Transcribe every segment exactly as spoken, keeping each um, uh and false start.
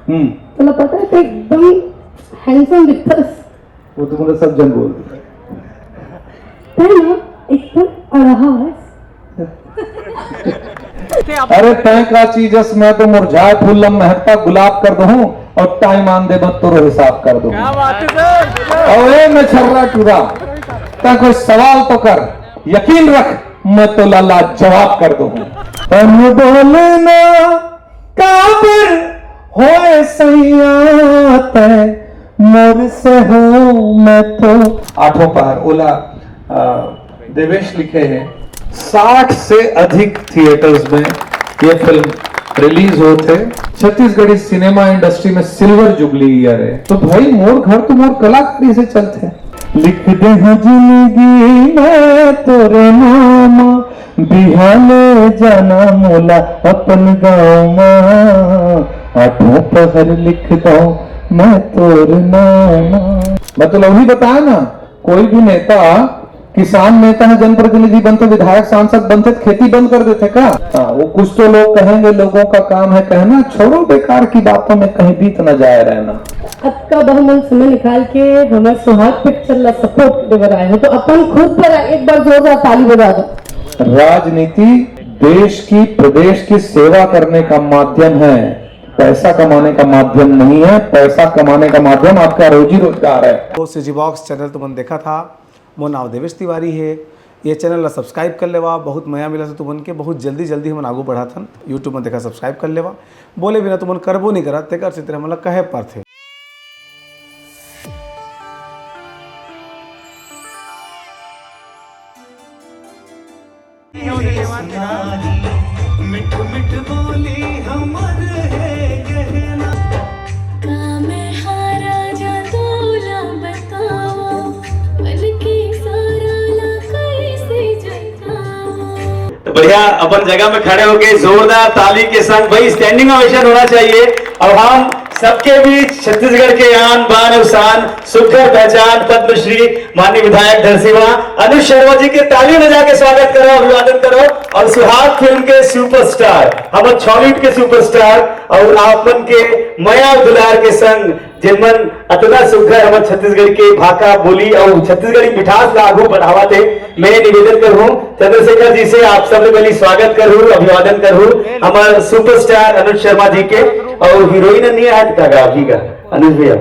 हम्म। तोला पता है, तो एकदम हैंडसम दिखता है। वो तो मुझे सब जन बोलते हैं। है ना? एकदम अड़हा है। अरे, तय का चीजस, मैं तो मुरझाए फूल ला महकता गुलाब कर दूं, और टाइम आन दे, मैं तोरो हिसाब कर दूं। क्या बात है सर? और ए, मैं छर्रा टूरा, तय कोई सवाल तो कर, यकीन रख, मैं तो लाला जवाब कर दूं। तन बोलना काबर होए सैया, तय मोर से हो, मैं तो। आठों पहर ओला, अ, देवेश लिखे हैं। साठ से अधिक थिएटर्स में ये फिल्म रिलीज होत हे। छत्तीसगढ़ी सिनेमा इंडस्ट्री में सिल्वर जुबली ईयर है, तो भाई, मोर घर तो मोर कलाकारी से चलते हैं। लिख दे हूँ जिंदगी मैं तोरे नाम, बिहाने जाना मोला अपन गाँव मा, आठों पहर लिख दो मैं तोर नाम। मैं तो लवही बताया ना, कोई भी नेता, किसान नेता है, जनप्रतिनिधि बनते, विधायक सांसद बनते, तो खेती बंद कर देते का? हाँ, वो कुछ तो लोग कहेंगे, लोगों का काम है कहना, छोड़ो, बेकार की बातों में कहीं बीत न जाए रहना। अतका बहुमूल्य समय निकाल के हमर सुहाग पिक्चर ला सपोर्ट करे बर आए हो, तो अपन खुद पर एक बार जोरदार ताली बजा दो। राजनीति देश की, प्रदेश की सेवा करने का माध्यम है, पैसा कमाने का माध्यम नहीं है। पैसा कमाने का माध्यम आपका रोजी रोजगार है। वो सीजी बॉक्स चैनल तुमन देखत हा, मोर नाव देवेश तिवारी हे। ये चैनल ला सब्सक्राइब कर लेवा, बहुत मया मिला से तुमन के। बहुत जल्दी जल्दी हमन आगू बढ़त हन। YouTube में देखा, सब्सक्राइब कर लेवा। बोले बिना तुमन करबो नहीं करत, तेकर सेती हमन ला कहे परथे। मिठ मिठ बोली हमर हे गहना। का मैं हा राजा तोला बतावं, मन के सारा ला कैसे जतावं। तो बढ़िया, अपन जगह में खड़े होके जोरदार ताली के संग, भाई, स्टैंडिंग ओवेशन होना चाहिए। और हम सबके बीच छत्तीसगढ़ के आन बान और शान, सुघर पहचान, पद्मश्री, माननीय विधायक धरसीवा अनुज शर्मा जी के ताली बजा के स्वागत करो, अभिवादन करो। और सुहाग फिल्म के सुपरस्टार, हमर छॉलीवुड के सुपरस्टार और आप मन के मया दुलार के संग, जेमन अतना सुघर हमर छत्तीसगढ़ के भाखा बोली और छत्तीसगढ़ी मिठास ला आगू बढ़ावत हे, मैं निवेदन करहूँ चंद्रशेखर जी से, आप सबले पहली स्वागत करहूँ, अभिवादन करहूँ हमर सुपरस्टार अनुज शर्मा जी के। और हीरोइन नहीं आए तो का अभी का अनुज भैया,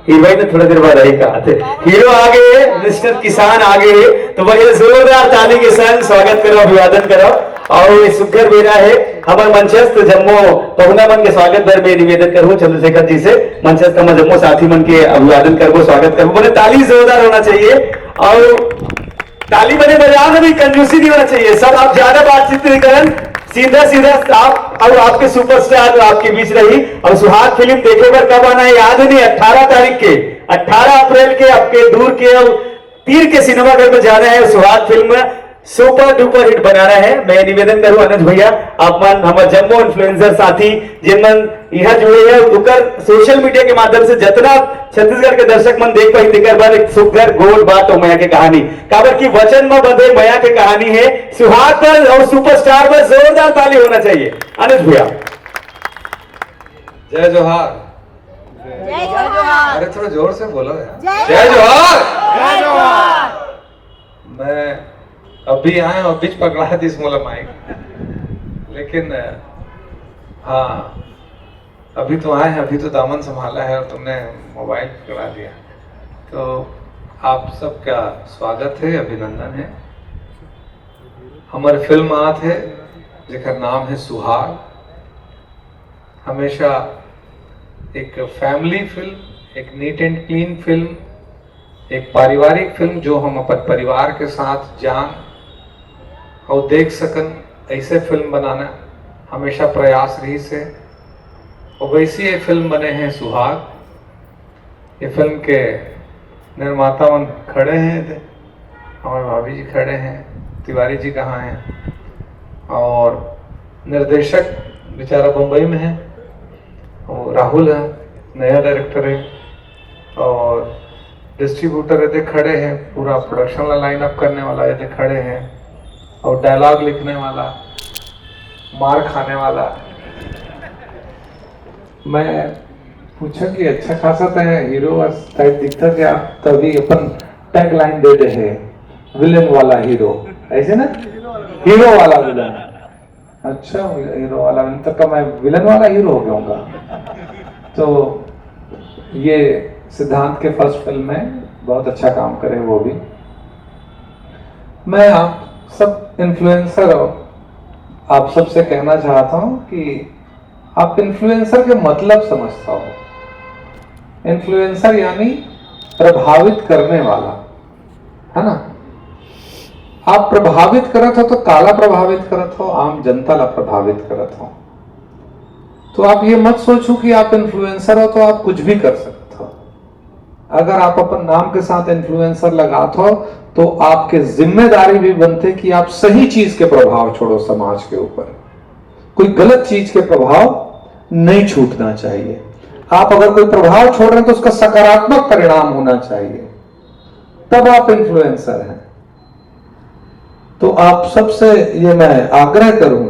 हीरोइन थोड़ा देर बाद आई का थे। हीरो आगे, मिस्टर किसान आगे, तो बढ़िया जोरदार ताली के संग स्वागत करो, अभिवादन करो। और ये सुघर बेरा है, हमर मंचस्थ जम्मो पहुना मन के स्वागत बर मैं निवेदन करहूँ चंद्रशेखर जी से, मंचस्थ हमर जम्मो साथी मन के अभिवादन करबो, स्वागत करबो। बोले, ताली जोरदार होना चाहिए। और ताली बने बजाओ ना, भी कंजूसी नहीं होना चाहिए। सब आप ज्यादा बातचीत नहीं करन, सीधा सीधा आप और आपके सुपरस्टार जो आपके बीच रही। और सुहाग फिल्म देखे बर कब आना है, याद नहीं, अठारह तारीख के, अठारह अप्रैल के आपके दूर के और तीर के सिनेमाघर में जाना है। सुहाग फिल्म सुपर डुपर हिट बनाना है। मैं निवेदन करूँ अनुज भैया, आप मन हमर जम्मो इन्फ्लुएंसर साथी जिन मन यहाँ जुड़े हैं, उकर सोशल मीडिया के माध्यम से जितना छत्तीसगढ़ के दर्शक मन देख पाही, तेकर बर एक सुघर गोठ बात और मया के कहानी, काबर की वचन में बंधे मया के कहानी है। सुहाग पर और सुपरस्टार पर जोरदार ताली होना चाहिए। अनुज भैया। जय जोहार। जय जोहार। अरे, थोड़ा जोर से बोलो यार। जय जय जोहार। जय जोहार। मैं अभी आए हूँ, अभी पकड़ा दिस मोला माइक, लेकिन हाँ, अभी तो आए हैं, अभी तो दामन संभाला है और तुमने मोबाइल पकड़ा दिया। तो आप सबका स्वागत है, अभिनंदन है। हमर फिल्म आत है जेकर नाम है सुहाग। हमेशा एक फैमिली फिल्म, एक नीट एंड क्लीन फिल्म, एक पारिवारिक फिल्म जो हम अपन परिवार के साथ जान और देख सकन, ऐसे फिल्म बनाना हमेशा प्रयास रहिस हे। और वैसी ये फिल्म बने हैं सुहाग। ये फिल्म के निर्माता मन खड़े हैं, हमारे भाभी जी खड़े हैं, तिवारी जी कहाँ हैं, और निर्देशक बेचारा बम्बई में है, वो राहुल है, नया डायरेक्टर है, और डिस्ट्रीब्यूटर एदे खड़े हैं, पूरा प्रोडक्शन ला लाइन अप करने वाला एदे खड़े हैं, और डायलॉग लिखने वाला, मार खाने वाला। मैं पूछा कि अच्छा खासा तैं हीरो टाइप दिखता क्या, तभी अपन टैगलाइन दे दे है, विलेन वाला हीरो, ऐसे ना, हीरो वाला विलेन। अच्छा, हीरो वाला विलेन, तब तो मैं विलेन वाला हीरो हो गया हूँगा। तो ये सिद्धांत के फर्स्ट फिल्म में बहुत अच्छा काम करे वो भी। मैं आप सब इन्फ्लुएंसर हो, आप सबसे कहना चाहता हूँ कि आप इन्फ्लुएंसर के मतलब समझता हो। इन्फ्लुएंसर यानी प्रभावित करने वाला, है ना? आप प्रभावित करत हो तो काला प्रभावित करत हो, आम जनता ला प्रभावित करत हो। तो आप ये मत सोचो कि आप इन्फ्लुएंसर हो तो आप कुछ भी कर सकते हो। अगर आप अपन नाम के साथ इन्फ्लुएंसर लगात हो तो आपके जिम्मेदारी भी बनते कि आप सही चीज के प्रभाव छोड़ो समाज के ऊपर। कोई गलत चीज के प्रभाव नहीं छूटना चाहिए। आप अगर कोई प्रभाव छोड़ रहे हैं तो उसका सकारात्मक परिणाम होना चाहिए, तब आप इन्फ्लुएंसर हैं। तो आप सबसे ये मैं आग्रह करूं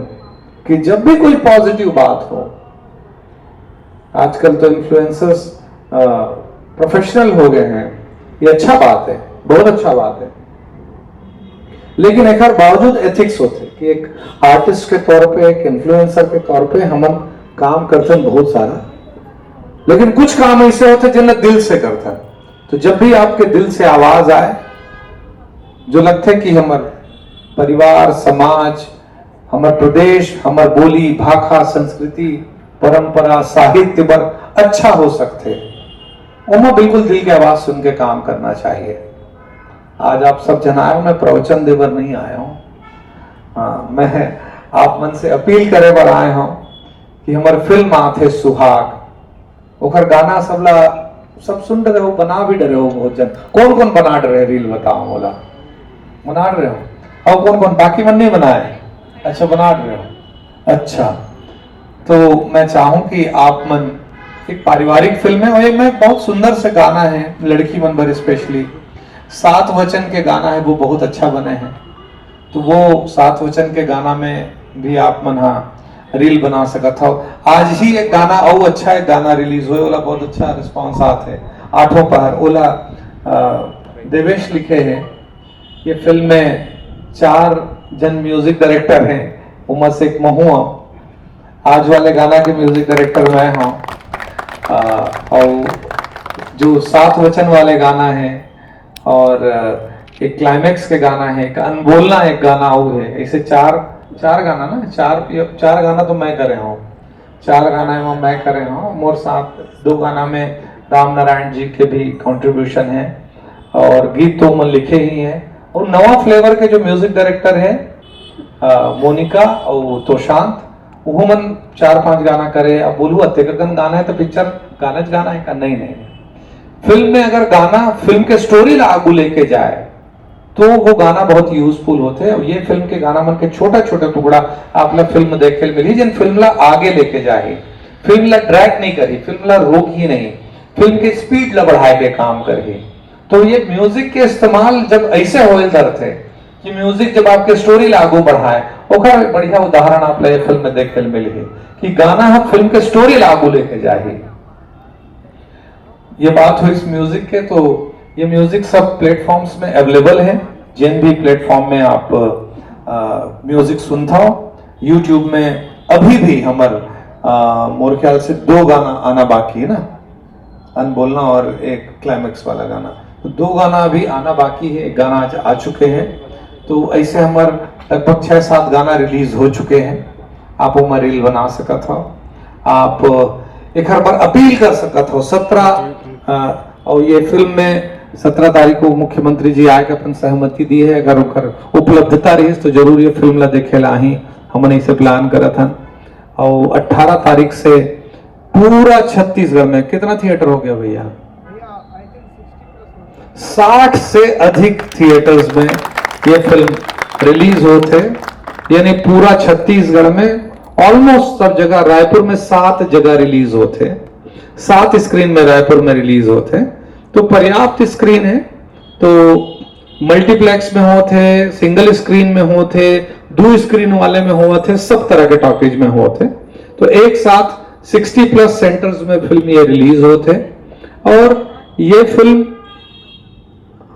कि जब भी कोई पॉजिटिव बात हो, आजकल तो इन्फ्लुएंसर्स प्रोफेशनल हो गए हैं, ये अच्छा बात है, बहुत अच्छा बात है। लेकिन एक बावजूद एथिक्स होते कि एक आर्टिस्ट के तौर पे, एक इन्फ्लुएंसर के तौर पे हमन काम करते हैं बहुत सारा, लेकिन कुछ काम ऐसे होते जिन्हें दिल से करते हैं। तो जब भी आपके दिल से आवाज आए, जो लगते कि हमर परिवार, समाज, हमर प्रदेश, हमर बोली, भाखा, संस्कृति, परंपरा, साहित्य बर अच्छा हो सकते, ओमा बिल्कुल दिल के आवाज सुन के काम करना चाहिए। आज आप सब जन आए हो, मैं प्रवचन दे बर नहीं आया हूँ। हाँ, मैं आप मन से अपील करे बर आए हूँ कि हमर फिल्म आथे सुहाग, ओखर गाना सबला सब सुन डरे हो, बना भी डरे हो बहुत जन। कौन कौन बना डरे रील बताओ मोला, बना डरे हो? और कौन कौन बाकी मन नहीं बनाए? अच्छा, बना डरे हो। अच्छा, तो मैं चाहूँ कि आप मन, एक पारिवारिक फिल्म है और ये में बहुत सुंदर से गाना है लड़की मन बर स्पेशली। सात वचन के गाना है, वो बहुत अच्छा बने हैं। तो वो सात वचन के गाना में भी आप मन हा रील बना सकत हो। आज ही एक गाना, और अच्छा एक गाना रिलीज हुए, ओला बहुत अच्छा रिस्पांस आत है, आठों पहर, ओला अ, देवेश लिखे हैं। ये फिल्म में चार जन म्यूजिक डायरेक्टर हैं, उमा से एक महू हूँ। आज वाले गाना के म्यूजिक डायरेक्टर मैं हूँ। अ, और जो सात वचन वाले गाना है और अ, एक क्लाइमैक्स के गाना है, एक अनबोलना एक गाना और है, ऐसे चार, चार गाना ना, चार, चार गाना तो मैं करे हूँ, चार गाना एमा मैं करे हूँ। मोर साथ दो गाना में राम नारायण जी के भी कंट्रीब्यूशन है और गीत तो मन लिखे ही हैं। और नवा फ्लेवर के जो म्यूजिक डायरेक्टर है अ, मोनिका और तोशांत, वो मन चार पांच गाना करे। अब बोलू अतेक अकन गाना है तो पिक्चर गाना च गाना है का? नहीं, नहीं। फिल्म में अगर गाना फिल्म के स्टोरी ला आगू लेके जाए तो वो गाना बहुत यूजफुल होते हैं। और ये फिल्म के गाना मन के छोटा छोटा टुकड़ा आप ला फिल्म देखे ल मिली, जिन फिल्म ला आगे लेके जाही, फिल्म ला ड्रैग नहीं करी, फिल्म ला रोक ही नहीं, फिल्म के स्पीड ला बढ़ाए के काम करही। तो ये म्यूजिक के इस्तेमाल जब ऐसे होए धरते कि म्यूजिक जब आपके स्टोरी ला आगू बढ़ाए, ओकर बढ़िया उदाहरण आप ला ये फिल्म में देखे ल मिलही कि गाना ह फिल्म के स्टोरी ला आगू लेके जाही। ये बात हुई इस म्यूजिक के, तो ये म्यूजिक सब प्लेटफॉर्म्स में अवेलेबल है। जिन भी प्लेटफॉर्म में आप म्यूजिक सुनता हो, यूट्यूब में अभी भी हमर अ, मोर ख्याल से दो गाना आना बाकी है ना, अनबोलना और एक क्लाइमैक्स वाला गाना। तो दो गाना अभी आना बाकी है, एक गाना आज आ चुके हैं। तो ऐसे हमर लगभग छह सात गाना रिलीज हो चुके हैं। आप ओमा रील बना सकत हो, आप एक हर बार अपील कर सकत हो। सत्रह और ये फिल्म में सत्रह तारीख को मुख्यमंत्री जी आए के अपन सहमति दी है। अगर ओकर उपलब्धता रही तो जरूर ये फिल्म ला देखे ला ही हमन इसे प्लान करत हन। और अठारह तारीख से पूरा छत्तीसगढ़ में कितना थिएटर हो गया भैया? साठ से अधिक थिएटर्स में ये फिल्म रिलीज होते, यानी पूरा छत्तीसगढ़ में ऑलमोस्ट सब जगह। रायपुर में सात जगह रिलीज होते, सात स्क्रीन में रायपुर में रिलीज होते, तो पर्याप्त स्क्रीन है। तो मल्टीप्लेक्स में होते, सिंगल स्क्रीन में होते, दो स्क्रीन वाले में होते, सब तरह के टॉकीज में होते। तो एक साथ सिक्सटी प्लस सेंटर्स में फिल्म ये रिलीज होत हे। और ये फिल्म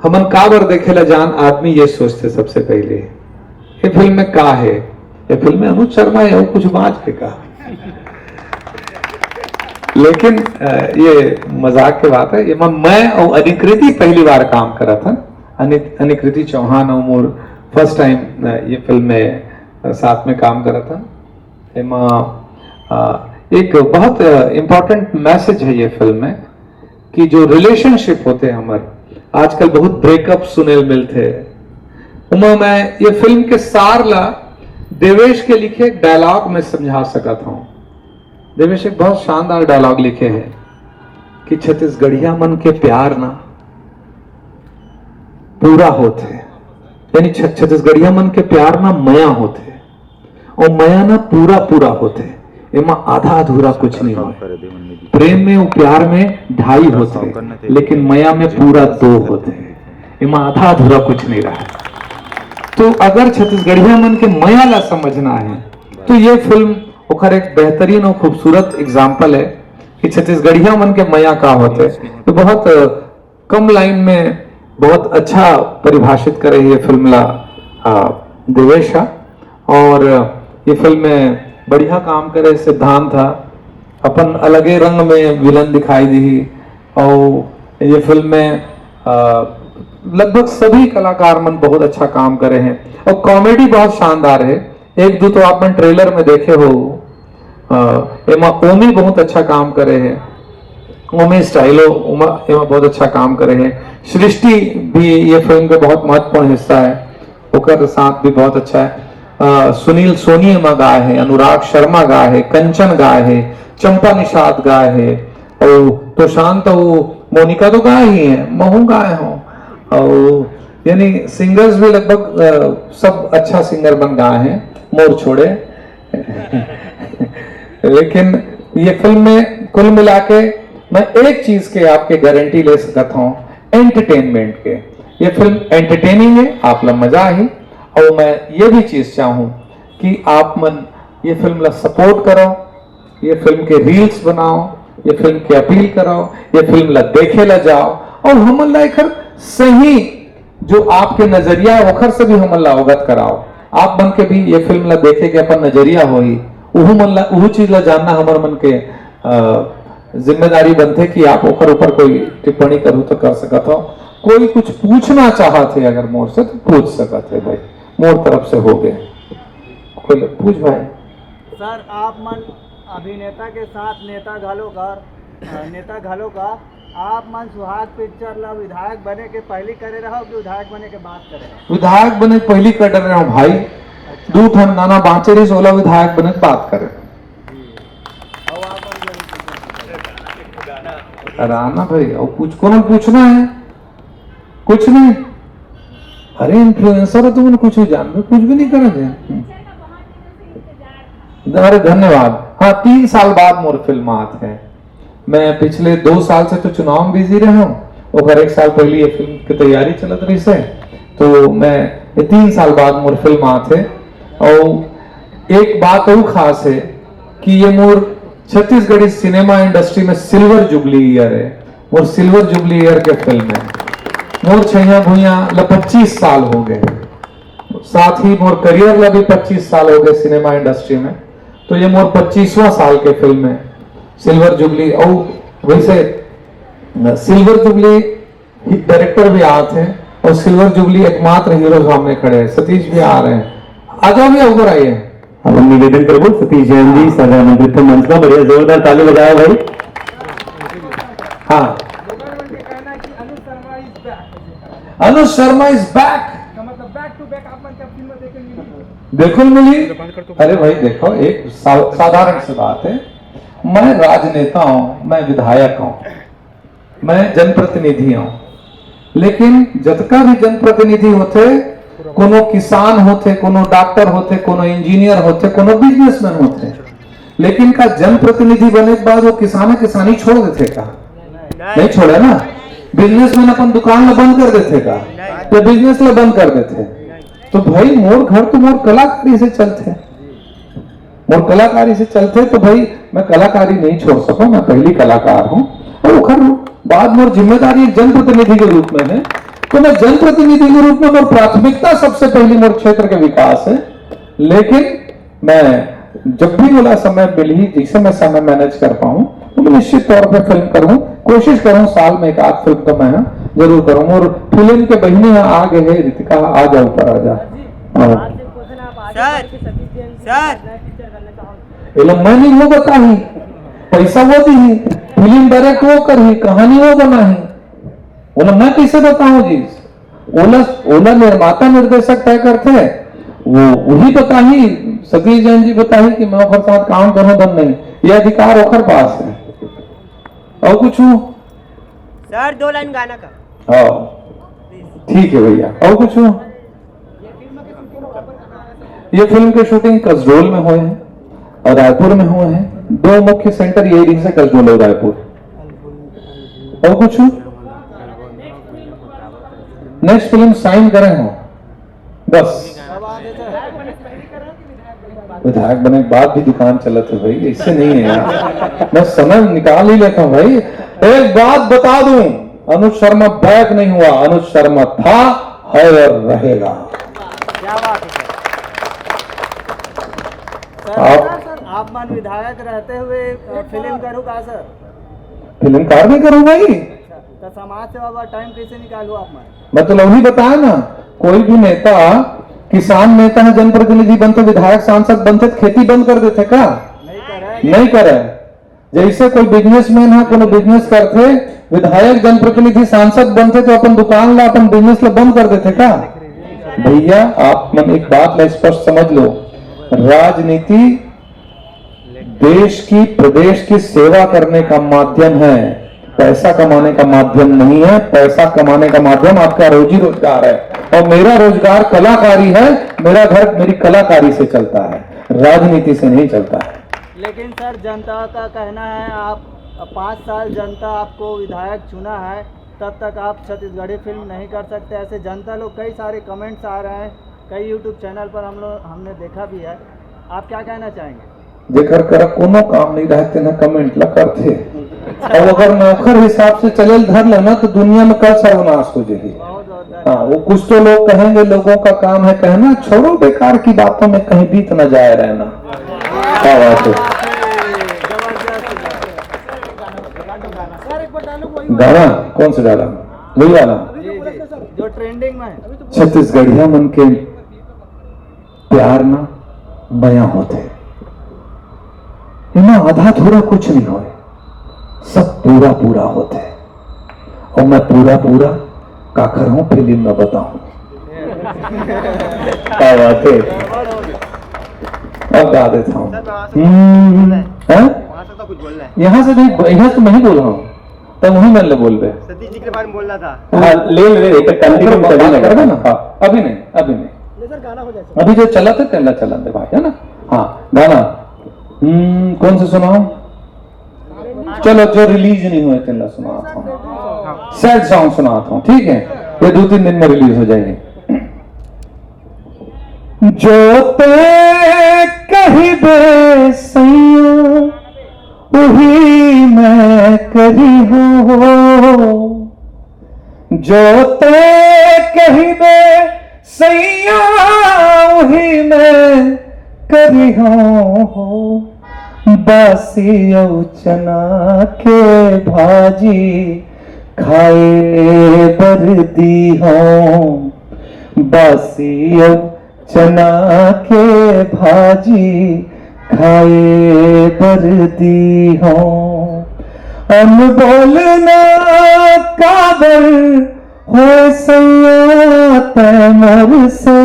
हमन काबर देखे ला जान आदमी ये सोचथे सबसे पहले, ये फिल्म में का हे? ये फिल्म में अनुज शर्मा हे, वो कुछ बाँच हे का? लेकिन अ, ये मजाक के बात हे। ये मैं, मैं और अनिकृति पहली बार काम करत हन। अनि-, अनिकृति चौहान और मोर फर्स्ट टाइम ये फिल्म में अ, साथ में काम करत हन। एमा अ, एक बहुत इम्पोर्टेंट मैसेज हे ये फिल्म में कि जो रिलेशनशिप होथे हमर, आजकल बहुत ब्रेकअप सुने ल मिलथे। उमा मैं ये फिल्म के सार ला देवेश के लिखे एक डायलॉग में समझा सकत हूँ। देवेश एक बहुत शानदार डायलॉग लिखे हे कि छत्तीसगढ़िया मन के प्यार ना पूरा होथे, यानी छ-, छत्तीसगढ़िया मन के प्यार ना मया होथे, और मया ना पूरा पूरा होथे, एमा आधा अधूरा कुछ नहीं होय। प्रेम में और प्यार में ढाई होथे, लेकिन मया में पूरा दो होथे, एमा आधा अधूरा कुछ नहीं रहा। तो अगर छत्तीसगढ़िया मन के मया ला समझना हे, तो ये फिल्म ओकर एक बेहतरीन और खूबसूरत एग्जाम्पल हे कि छत्तीसगढ़िया मन के मया का होथे। तो बहुत अ, कम लाइन में बहुत अच्छा परिभाषित करे हे ये फिल्म ला अ, देवेश हा। और ये फिल्म में बढ़िया काम करे सिद्धांत हा, अपन अलगे रंग में विलन दिखाई दिही। और ये फिल्म में अ, लगभग सभी कलाकार मन बहुत अच्छा काम करे हे और कॉमेडी बहुत शानदार हे। एक दू तो आप मन ट्रेलर में देखे हो, अ, एमा ओमी बहुत अच्छा काम करे हे, ओमी स्टाइलो ओमा, एमा बहुत अच्छा काम करे हे। सृष्टि भी ये फिल्म के बहुत महत्वपूर्ण हिस्सा हे, ओकर साथ भी बहुत अच्छा हे। अ, सुनील सोनी एमा गाए हे, अनुराग शर्मा गाए हे, कंचन गाए हे, चंपा निषाद गाए हे, और तो शांत हो, मोनिका तो गाए ही हे, महू गाए हो, और यानी सिंगर्स भी लगभग अ, सब अच्छा सिंगर मन गाए हे, मोर छोड़े। लेकिन ये फिल्म में कुल मिला के मैं एक चीज के आपके गारंटी ले सकत हूँ, एंटरटेनमेंट के। ये फिल्म एंटरटेनिंग हे, आप ला मजा आही। और मैं ये भी चीज चाहूँ कि आप मन ये फिल्म ला सपोर्ट करो, ये फिल्म के रील्स बनाओ, ये फिल्म के अपील कराओ, ये फिल्म ला देखे ला जाओ और हमन ला एकर सही जो आपके नजरिया हे ओखर से भी हमन ला अवगत कराओ। आप मन के भी ये फिल्म ला देखे के अपन नजरिया होही, उहू मन ला, उहू चीज ला जानना हमर मन के अ, जिम्मेदारी बनथे कि आप ओकर ऊपर कोई टिप्पणी करू तो कर सकत हो। कोई कुछ पूछना चाहत हे अगर मोर से तो पूछ सकत हे भाई, मोर तरफ से हो गए। कोई पूछ भाई। सर, आप मन अभिनेता के साथ नेता घलो का, अ, नेता घलो का, आप मन सुहाग पिक्चर ला विधायक बने के पहली करे रहो कि विधायक बने के बाद करे रहो? विधायक बने के पहली कर रहे हो भाई। अच्छा। दू ठन गाना बाँचे रहिस, ओला विधायक बने के बाद करे। अउ आप मन राना भाई, और कुछ कोनो पूछना हे? कुछ नहीं। अरे इन्फ्लुएंसर हो तुमन कुछ भी जानबे, कुछ भी नहीं करत हे। अरे धन्यवाद। हाँ, तीन साल बाद मोर फिल्म आत हे। मैं पिछले दो साल से तो चुनाव में बिजी रहे हूँ, ओकर एक साल पहले ये फिल्म की तैयारी चलत रहिस हे, तो मैं ये तीन साल बाद मोर फिल्म आत हे। और एक बात और खास हे कि ये मोर छत्तीसगढ़ी सिनेमा इंडस्ट्री में सिल्वर जुबली ईयर हे, मोर सिल्वर जुबली ईयर के फिल्म हे। मोर छैया भुइया ला पच्चीस साल हो गए, साथ ही मोर करियर ला भी पच्चीस साल हो गए सिनेमा इंडस्ट्री में, तो ये मोर पच्चीसवाँ साल के फिल्म हे सिल्वर जुबली। और वैसे सिल्वर जुबली डायरेक्टर भी आत हे और सिल्वर जुबली एकमात्र हीरो सामने खड़े हे, सतीश भी आ रहे हे। आ जाओ भैया, ऊपर आइए। अब हम निवेदन करबो सतीश जैन जी, सह मंत्रित्व मंच का बढ़िया जोरदार ताली बजाओ भाई। हाँ, अनुज शर्मा इज बैक। बिल्कुल मिली। अरे भाई देखो, एक सा-, साधारण सी बात हे, मैं राजनेता हूँ, मैं विधायक हूँ, मैं जनप्रतिनिधि हूँ, लेकिन जतका भी जनप्रतिनिधि होथे, कोनो किसान होथे, कोनो डॉक्टर होथे, कोनो इंजीनियर होथे, कोनो बिजनेसमैन होथे, लेकिन का जनप्रतिनिधि बने के बाद वो किसान किसानी छोड़ देथे का? नहीं छोड़े ना। बिजनेसमैन अपन दुकान ला बंद कर देथे का? तो बिजनेस ला बंद कर देथे। तो भाई मोर घर तो मोर कलाकारी से चलथे। मोर कलाकारी से चलथे, तो भाई, मैं कलाकारी नहीं छोड़ सकूं, मैं पहली कलाकार हूं। और ओखर बाद मोर जिम्मेदारी एक जनप्रतिनिधि के रूप में है, तो मैं जनप्रतिनिधि के रूप में मोर प्राथमिकता सबसे पहली मोर क्षेत्र के विकास है। लेकिन मैं जब भी मोला समय मिलही, जैसे मैं समय मैनेज कर पाऊं, तो मैं निश्चित तौर पे फिल्म करूं, कोशिश करूं, साल में एक आध फिल्म तो मैं जरूर करूं। और फिल्म के बहिनी ह आ गे हे, रितिका, आ जा, ऊपर आ जा। हाँ। Sir, sir. एला मैं नहीं वो बताही, पैसा वो दीही, फिल्म डायरेक्ट वो करही, कहानी वो बनाही, ओला मैं कैसे बताऊं जी? ओला, ओला निर्माता निर्देशक तय करथे, वो वही बताही, सतीश जैन जी बताही कि मैं ओकर साथ काम करूं धन नहीं, ये अधिकार ओकर पास है। और कुछ? सर, दो लाइन गाना का। हाँ, ठीक है भैया, और कुछ? ये फिल्म के शूटिंग कसडोल में हुए हैं और रायपुर में हुए हैं। दो मुख्य सेंटर ये रही से, कसडोल और रायपुर। और कुछ? नेक्स्ट फिल्म साइन करे हो बस। विधायक बने के बाद भी दुकान चलत है भाई, इससे नहीं है यार। मैं समय निकाल ही लेता हूँ भाई। एक बात बता दूं, अनुज शर्मा बैक नहीं हुआ, अनुज शर्मा था, है और रहेगा। क्या बात है सर। आप, सर, आप मन विधायक रहते हुए, अ, फिल्म करू का सर? फिल्मकार नहीं करूं भाई। अच्छा, तो समाज सेवा बर टाइम कैसे निकालू आप मन? मैं तो लवही बताया ना, कोई भी नेता, किसान नेता है, जनप्रतिनिधि बनते, विधायक सांसद बनते, तो खेती बंद कर देते का? नहीं करे। नहीं करे। जैसे कोई बिजनेसमैन है, कोनो बिजनेस करथे, विधायक, जनप्रतिनिधि, सांसद बनथे तो अपन दुकान ला, अपन बिजनेस ला बंद कर देथे का? भैया, आप मन एक बात ला स्पष्ट समझ लो, राजनीति देश की, प्रदेश की सेवा करने का माध्यम है, पैसा कमाने का माध्यम नहीं है। पैसा कमाने का माध्यम आपका रोजी रोजगार है, और मेरा रोजगार कलाकारी है। मेरा घर मेरी कलाकारी से चलता है, राजनीति से नहीं चलता है। लेकिन सर, जनता का कहना है, आप पाँच साल जनता आपको विधायक चुना है, तब तक आप छत्तीसगढ़ी फिल्म नहीं कर सकते, ऐसे जनता लोग कई सारे कमेंट्स आ रहे हैं, कई यूट्यूब चैनल पर हम लोग, हमने देखा भी है। आप क्या कहना चाहेंगे? जेकर करा कोनो काम नहीं रहे, तेन ह कमेंट ला करथे। अब अगर मैं ओखर हिसाब से चले ल धर लेना, तो दुनिया में कल सर्वनाश हो जाही। हाँ, वो कुछ तो लोग कहेंगे, लोगों का काम है कहना, छोड़ो, बेकार की बातों में कहीं बीत ना जाए रहना। क्या बात है? गाना कौन सा गाना? वही वाला। जो ट्रेंडिंग में है। छत्तीसगढ़िया मन के प्यार ना मया होथे। एमा आधा अधूरा कुछ नहीं होय, सब पूरा पूरा होथे। और मैं पूरा पूरा काकर हूँ, फिल्म में बताऊं। क्या बात है, अब गा देता हूँ। हम्म, हैं? यहाँ से नहीं, यहाँ से मैं ही बोल रहा हूँ। तब वही मन ले बोलबे। सतीश जी के बारे में बोलना था। हाँ, ले ले, एक कंटिन्यू बात करबे ना। हाँ, अभी नहीं, अभी नहीं। अभी जो चला था, तेला चला दे भाई, है ना? हाँ, गाना। हम्म, कौन से सुनाओ? चलो, जो रिलीज नहीं हुए, तेला सुनाता हूँ। सैड सॉन्ग सुनाता हूँ, ठीक है? ये दो तीन दिन में रिलीज हो जाएगी। जो ते कहिबे सैया, उही मैं करिहूँ हो। जो ते कहिबे सैया, उही मैं करिहूँ हो। बासी अउ चना के भाजी खाए बर दीहूँ। बासी अउ चना के भाजी खाए बर दीहूँ। अनबोल ना काबर होए सैया तै मोर से,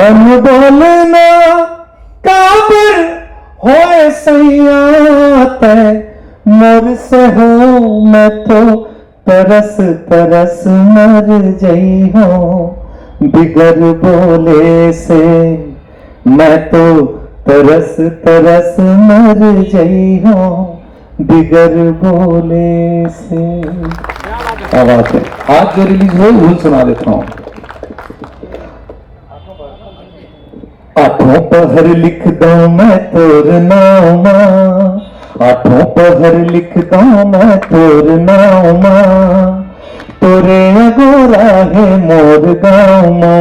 अनबोल ना काबर होए सैया तै मोर से हो। मैं तो तरस तरस मर जइहूँ बिगर बोले से, मैं तो तरस तरस मर जइहूँ बिगर बोले से। क्या बात है। आज जो रिलीज हुई, उही सुना देता हूँ। आठों पहर लिख दौं मैं तोर नाव मा, आठों पहर लिख दौं मैं तोर नाव मा। तोरे अगोरा हे मोर गाँव मा,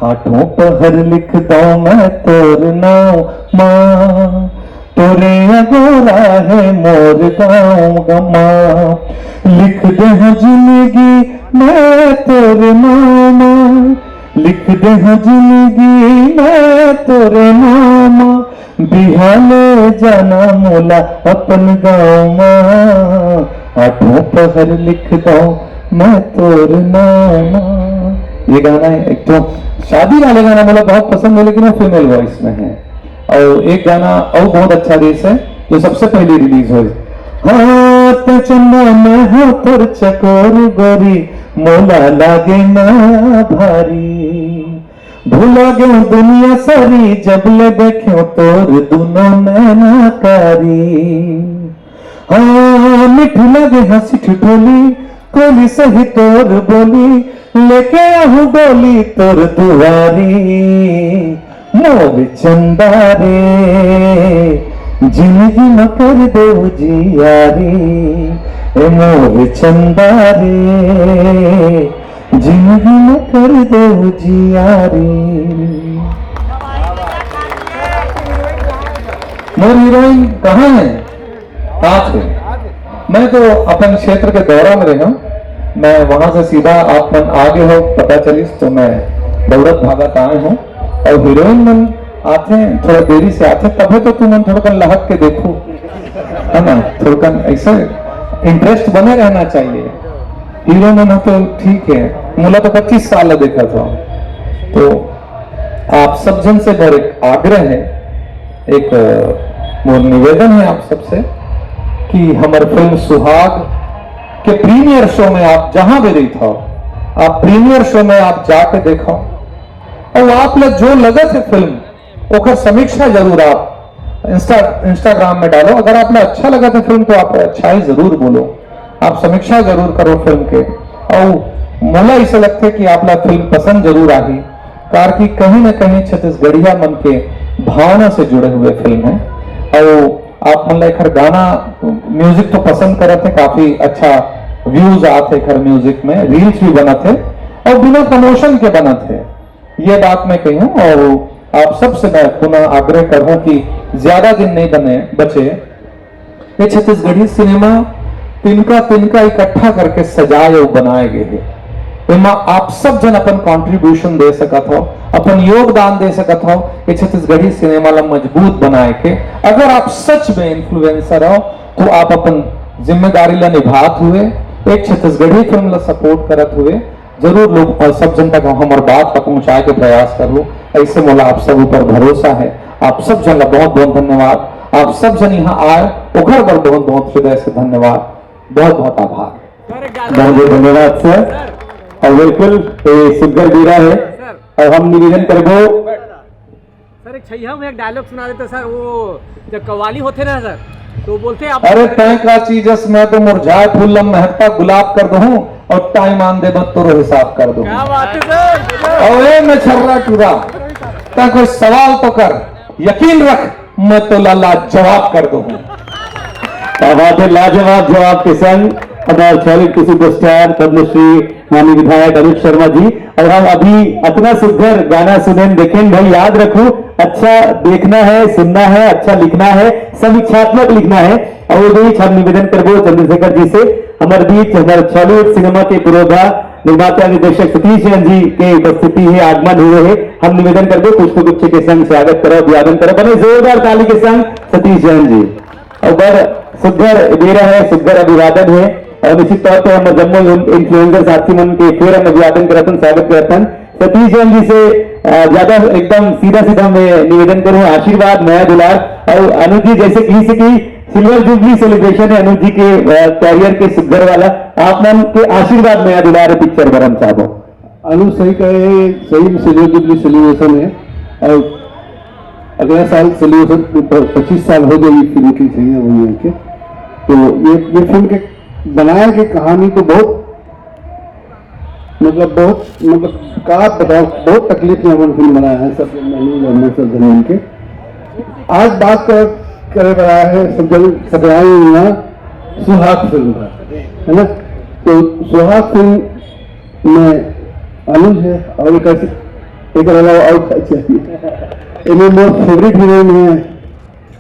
आठों पहर लिख दौं मैं तोर नाव मा। तोरे अगोरा हे मोर गाँव मा। लिख देहूँ जिंदगी मैं तोर नाव मा, लिख देहूँ जिंदगी मैं तोर नाव मा। बिहाने जाना मोला अपन गाँव मा, आठों पहर लिख दौं मैं तोर नाव मा। ये गाना है, एक तो शादी वाले गाना मोला बहुत पसंद है, लेकिन वो फीमेल वॉइस में है। और एक गाना और बहुत अच्छा रिलीज है, जो सबसे पहले रिलीज हो। हाँ, ते चंदा मैं हाँ तोर चकोर गोरी, मोला लागे ना भारी। भुला गयो दुनिया सारी, जब ले देख्यो तोर दुनो नैना कारी। हाँ, मिठ लगे हंसी ठिठोली, कोली सही तोर बोली, लेके आहूँ डोली तोर दुआरी। मोर चंदा रे, जिंदगी में कर दे उजियारी। ए मोर चंदा रे, जिंदगी में कर दे उजियारी। मोर हीरोइन कहाँ है? आज है। मैं तो अपन क्षेत्र के दौरा में रहा हूँ। मैं वहां से सीधा आप मन आगे हो, पता चलिस तो मैं दौड़त भागत आए हूँ। और हीरोइन मन आथे, थोड़ा देरी से आथे, तभे तो तुमन थोड़ा कन लहक के देखो, है ना? थोड़ा कन ऐसे इंटरेस्ट बने रहना चाहिए। हीरो मन तो ठीक है, मोला तो पच्चीस साल ले देखत हूँ। तो आप सब जन से मोर एक आग्रह है, एक, अ, मोर निवेदन है आप सबसे कि हमर फिल्म सुहाग के प्रीमियर शो में आप जहां भी रहित हो, आप प्रीमियर शो में आप जाके देखो और आप ला जो लगत है फिल्म, ओकर समीक्षा जरूर आप इंस्टा, इंस्टाग्राम में डालो। अगर आप ला अच्छा लगत है फिल्म तो आप अच्छाई जरूर बोलो, आप समीक्षा जरूर करो फिल्म के। और मोला ऐसे लगते कि आप ला फिल्म पसंद जरूर आही, कार कि कहीं ना कहीं छत्तीसगढ़िया मन के भावना से जुड़े हुए फिल्म है। और आप मन ला एखर गाना, म्यूजिक तो पसंद करत है, काफी अच्छा व्यूज आत है एखर म्यूजिक में, रील्स भी बनत है और बिना प्रमोशन के बनत है। ये बात मैं कहूँ और आप सबसे मैं पुनः आग्रह करूँ कि ज्यादा दिन नहीं बने बचे, ये छत्तीसगढ़ी सिनेमा तिनका तिनका इकट्ठा करके सजाए और बनाए गए है। एमा आप सब जन अपन कॉन्ट्रीब्यूशन दे सकत हो, अपन योगदान दे सकत हो, ये छत्तीसगढ़ी सिनेमा ला मजबूत बनाए के। अगर आप सच में इन्फ्लुएंसर हो तो आप अपन जिम्मेदारी ला निभात हुए एक छत्तीसगढ़ी फिल्म ला सपोर्ट करत हुए जरूर लोग, अ, सब जन तक हमर बात ला पहुंचाए के प्रयास करो। ऐसे मोला आप सब ऊपर भरोसा है। आप सब जन ला बहुत बहुत धन्यवाद। आप सब जन यहाँ आए, ओकर बर बहुत बहुत हृदय से धन्यवाद, बहुत बहुत आभार। बहुत बहुत धन्यवाद सर। और बिल्कुल ये सुघर बेरा है और हम निवेदन करबो। सर, एक छैया में एक डायलॉग सुना देते सर, वो जब कव्वाली होते ना सर, तो बोलते आप अरे तैं का चीज अस, मैं तो मुरझाए फूल ला महकता गुलाब कर दूं और टाइम आन दे बस तोरो हिसाब कर दूं। क्या बात है सर। और ए मैं छर्रा टूरा, तैं कोई सवाल तो कर, यकीन रख मैं तो ला लाजवाब कर दूं। क्या बात है, लाजवाब जवाब के संग हमारे छौलिट के सुपरस्टार पद्मश्री माननीय विधायक अनुज शर्मा जी। और हम अभी अतना सुघर गाना सुनेन, देखेन भाई, याद रखो, अच्छा देखना है, सुनना है, अच्छा लिखना है, समीक्षात्मक लिखना है। और वो बीच हम निवेदन करबो चंद्रशेखर जी से, हमारे बीच हमारे छॉलीवुड सिनेमा के पुरोधा निर्माता निर्देशक सतीश जैन जी के उपस्थिति है, आगमन हुए है। हम निवेदन करबो पुष्प गुच्छ के संग स्वागत करो, अभिवादन करो, बने जोरदार ताली के संग सतीश जैन जी। और बड़ सुघर बेरा है, सुघर अभिवादन है। और निश्चित तौर पे हम जम्मो इन्फ्लुएंसर साथी मन के फिर हम अभिवादन करतन, स्वागत करतन। सतीश जैन जी से, अ, ज्यादा एकदम सीधा सीधा मैं निवेदन करूँ, आशीर्वाद, मया दुलार। और अनुज जी, जैसे कही से कि सिल्वर जुबली सेलिब्रेशन है अनुज जी के, अ, कैरियर के सुघर वाला, आप मन के आशीर्वाद, मया दुलार पिक्चर बर हम चाहबो। अनु सही कहे, सही में सिल्वर जुबली सेलिब्रेशन है और अगला साल सेलिब्रेशन प-, पच्चीस साल हो जाएगी फिल्म की, सही है वही है के। तो ये, ये फिल्म के बनाए के कहानी तो बहुत, मैं मतलब बहुत, मतलब का बताओ, बहुत तकलीफ में अपन फिल्म बनाया है सब जन, मैंने और मैं सब जन मिलके। आज बात कर करे वाला है सब जन सकराई ना सुहाग फिल्म का, है ना? तो सुहाग फिल्म में अनुज है और एक ऐसे, एक अलावा और क्या चाहिए? इन्हें मोर फेवरेट हीरोइन है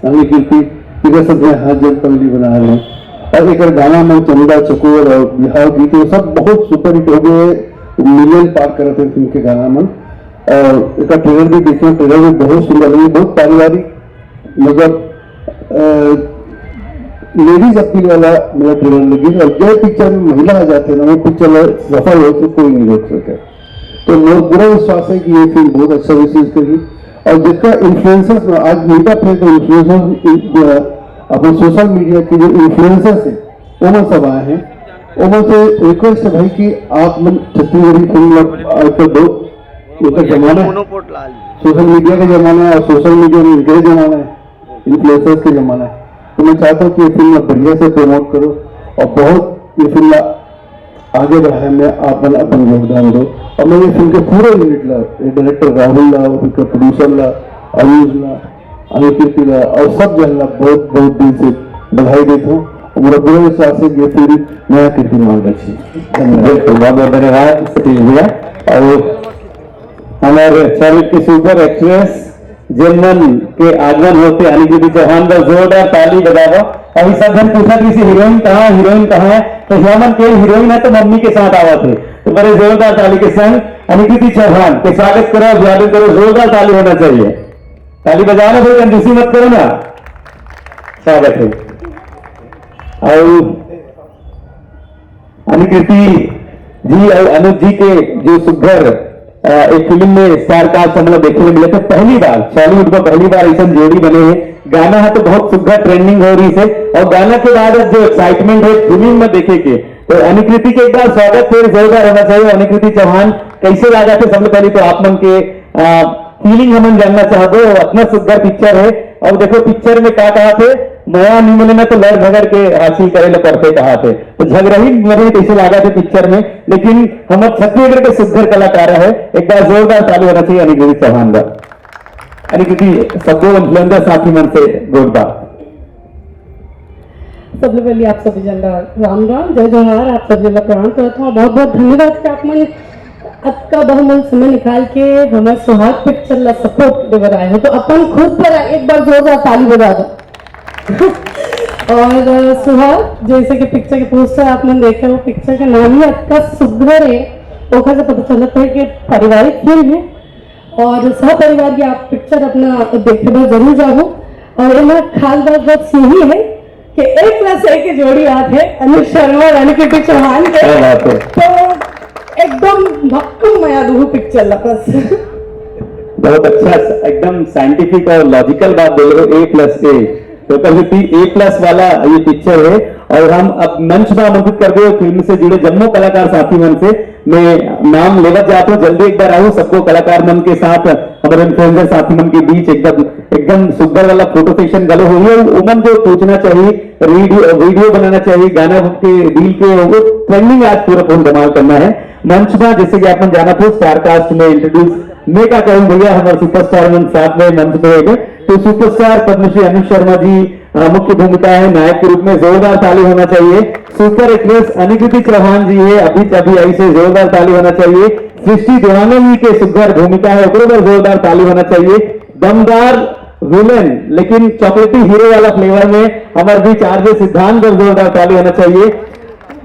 अनिल कीर्ति, इधर सब में हाथ जन पगली बना रहे हैं। और एक गाना में चंदा चकोर और बिहाव गीत, ये सब बहुत सुपर हिट हो गए, मिलियन पार करते हैं फिल्म के गाना मन। और एक ट्रेलर भी देखना, ट्रेलर भी बहुत सुंदर लगे, बहुत पारिवारिक, मतलब लेडीज अपील वाला मेरा ट्रेलर लगी। और जो पिक्चर में महिला आ जाते हैं ना, वो पिक्चर सफल हो तो कोई नहीं रोक सके। तो मोर पूरा विश्वास है कि ये फिल्म बहुत अच्छा रिसीव करी। और जितना इन्फ्लुएंसर्स में आज मीटअप है, तो इन्फ्लुएंसर्स, अपन सोशल मीडिया के जो इन्फ्लुएंसर्स हैं, वो सब आए हैं। वो से रिक्वेस्ट है भाई कि आप मन छत्तीसगढ़ी फिल्म कर दो। ये तो जमाना है, सोशल मीडिया का जमाना है और सोशल मीडिया में इनके जमाना है, इन्फ्लुएंसर्स के जमाना है। तो मैं चाहता हूँ कि ये फिल्म बढ़िया से प्रमोट करो और बहुत ये फिल्म आगे बढ़ाए में आप मन अपन योगदान दो। और मैं ये फिल्म के पूरे यूनिट ला, ये डायरेक्टर राहुल ला, ओकर प्रोड्यूसर ला, अनुज ला, अनिल कीर्ति ला और सब जन ला बहुत बहुत दिल से बधाई देता हूँ। और मेरा पूरा विश्वास है कि ये फिल्म नया कीर्तिमान रची। धन्यवाद। बिल्कुल, बहुत बहुत धन्यवाद सतीश भैया। और हमारे चैनल की सुपर एक्ट्रेस जिनमन के आगमन होते अनिल कीर्ति चौहान का जोरदार ताली बजावा। अभी सब जन पूछा कि इसी हीरोइन कहाँ है, हीरोइन कहाँ है, तो हमन के हीरोइन है तो मम्मी के साथ आवा थे। तो बड़े जोरदार ताली के संग अनिल कीर्ति चौहान के स्वागत करो, अभिवादन करो, जोरदार ताली होना चाहिए। ताली बजाओ ना भाई, कंजूसी मत करो ना। स्वागत है। और अनिल कीर्ति जी और अनुज जी के जो सुघर, अ, एक फिल्म में स्टार कास्ट हम लोग देखने मिले थे पहली बार, बॉलीवुड में पहली बार ऐसा जोड़ी बने हैं। गाना है तो बहुत सुघर ट्रेंडिंग हो रही है और गाना के बाद अब जो एक्साइटमेंट है फिल्म में देखे के, तो अनिल कीर्ति के एक बार स्वागत फिर जोरदार होना चाहिए। अनिल कीर्ति चौहान, कैसे लगा थे सबसे पहले तो आप मन के, अ, फीलिंग हमन जानना चाहबो, अतना सुघर पिक्चर है। अब देखो पिक्चर में का कहा थे, मया नहीं मिले ना तो लड़ झगड़ के हासिल करे ला पड़थे कहा थे, तो झगड़ही मरे कैसे लागा थे पिक्चर में, लेकिन हमर छत्तीसगढ़ के सुघर कलाकार है। एक बार जोरदार ताली होना चाहिए अनिल गिरी चौहान का। अनिल गिरी सबको इन्फ्लुएंसर साथी मन से जोरदार। सबले पहले आप सभी जन ला राम राम, जय जोहार, आप सभी ला प्रणाम करत हूँ। बहुत बहुत धन्यवाद कि आप मन अतका बहुमूल्य समय निकाल के हमर सुहाग पिक्चर ला सपोर्ट देवर आए हो, तो अपन खुद पर एक बार जोरदार ताली बजा दो। और अ, सुहाग, जैसे कि पिक्चर के पोस्टर आप मन देखे हो, पिक्चर का नाम ही अतका सुघर है, ओखर से पता चलत है कि पारिवारिक फिल्म है। और सपरिवार ये आप पिक्चर अपना देखे बर जरूर जाओ। और एमा खास बात बस यही है कि ए प्लस ए के जोड़ी आत है अनुज शर्मा और अनिल कीर्ति चौहान के। क्या बात है। तो एकदम भक्कम मया दुहू पिक्चर ला बस। बहुत अच्छा, एकदम साइंटिफिक और लॉजिकल बात बोले हो, ए प्लस ए। तो कभी भी ए प्लस वाला ये पिक्चर है। और हम अब मंच में आमंत्रित कर दे फिल्म से जुड़े जम्मो कलाकार साथी मन से, मैं नाम लेवत जात हूँ, जल्दी एक बार आऊ सबको कलाकार मन के साथ, हमारे इन्फ्लुएंसर साथी मन के बीच एकदम, एकदम सुघर वाला फोटो सेशन घलो होही। उमन जो पूछना चाहिए, वीडियो, वीडियो बनाना चाहिए, गाना के रील के, वो ट्रेंडिंग आज पूरा फुल धमाल करना है। मंच में जैसे कि आप मन जाना था स्टार कास्ट में इंट्रोड्यूस मैं का करूं भैया, हमारे सुपरस्टार मन साथ में मंच पे है, तो सुपरस्टार पद्मश्री अनुज शर्मा जी, अ, मुख्य भूमिका है नायक के रूप में, जोरदार ताली होना चाहिए। सुपर एक्ट्रेस अनिकृति चौहान जी है, अभी अभी आई से जोरदार ताली होना चाहिए। सृष्टि देवांगन जी के सुघर भूमिका है, ओकरो बर जोरदार ताली होना चाहिए। दमदार विलेन, लेकिन चॉकलेटी हीरो वाला फ्लेवर में हमारे बीच आरजे सिद्धांत बर जोरदार ताली होना चाहिए।